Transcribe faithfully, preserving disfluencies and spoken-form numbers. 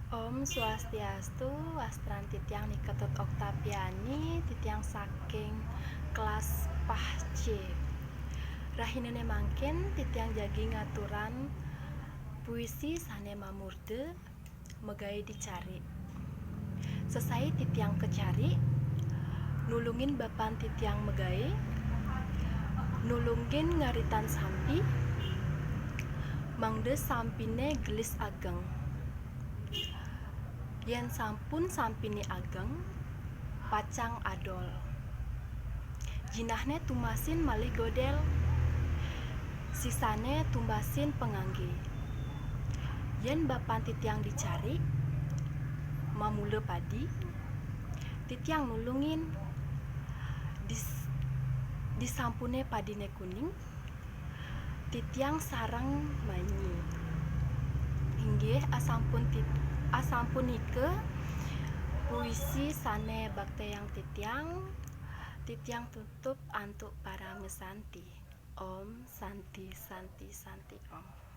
Om Swastiastu, wastran titiang Ni Ketut Oktaviani, titiang saking kelas pah C. Rahinane mangkin titiang jagi ngaturan puisi sane mamurda Megai Dicari. Sesai titiang kecari, nulungin bapan titiang megai, nulungin ngaritan sampi, mangda sampine gelis ageng. Yen sampun sampine ageng, pacang adol. Jinahne tumasin malih godel, sisane tumbasin pangangge. Yen bapan titiang Dicari, mamula padi, titiang nulungin, dis-, disampune padine kuning, titiang sareng manyi. Inggih, asampun tit-, asampunika puisi sane baktayang titiang, titiang tutup antuk paramasanti. Om Santi, Santi, Santi Om.